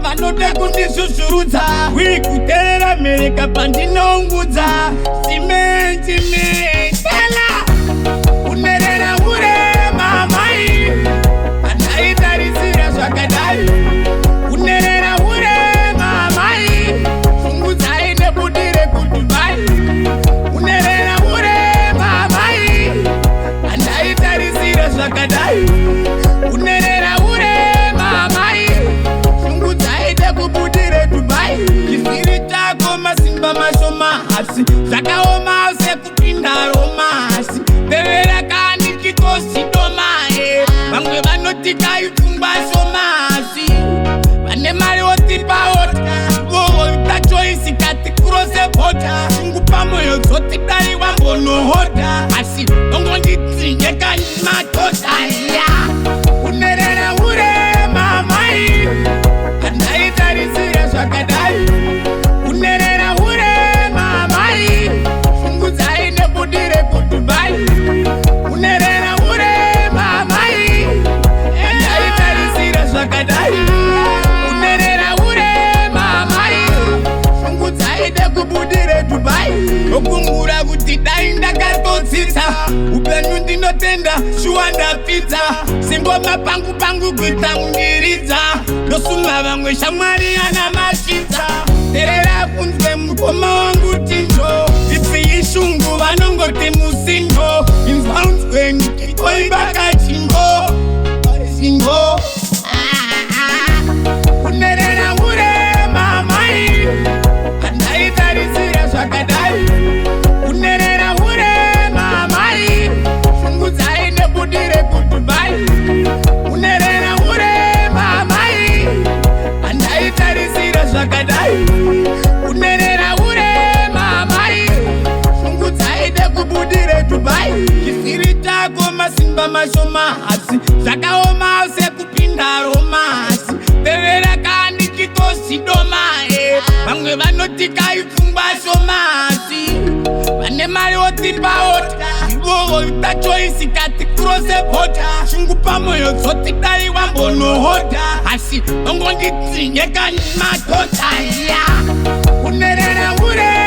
Vanoda kundisvusvurudza, wikuteerera mhereka pandinoungudza. Simenjimetela unerera urema mai, handaitarisira zvakadai. Unerera urema mai, fungudzai nebudire kuDubai. Unerera urema mai, handaitarisira zvakadai. Unerera urema mai, fungudzai nekubudire Dubai. Chisiri chako masimba mashoma, hasi zvakaoma sekupinda Roma. Hasi tevera kani chikosidoma. Vamwe vanoti kaipfungwa shoma, hasi vane mari wotipaota voita choice kati cross border. Shungu pamoyo dzoti dai wambonohodha, asi ongonditsinye kanymatota ya. Unerera urema mai, handaitarisira zvakadai. Unerera urema mai, fungudzai nebudire kuDubai. Unerera urema mai, handaitarisira zvakadai. Unerera urema mai, fungudzai nekubudire Dubai. Okungura kuti dai ndakatotsitsa upenyu. Ndinotenda shuwa ndapfidza, singoma pangu pangu kuita kundiridza. Ndosuma vamwe shamwari ana masvitsa. Terera kunzwe mukoma wangu Tinjo, ipfi ishungu vanongoti musindo. Inzwa unzwe ndikoimba kachingo singo. Unerera urema mai, handaitarisira zvakadai. Unerera urema mai, fungudzai nebudire kuDubai. Unerera urema mai, handaitarisira zvakadai. Unerera urema mai, fungudzai nekubudire Dubai. Chisiri chako masimba mashoma, hasi zvakaoma sekupinda Roma. Hasi tevera kani chikosidoma. Vamwe vanoti kaipfungwa shoma, hasi vane mari wotipaota ivovoita choice kati cross border. Shungu pamoyo dzoti dai wambonohodha, asi ongonditsinye kanymatota ya. Unerera ure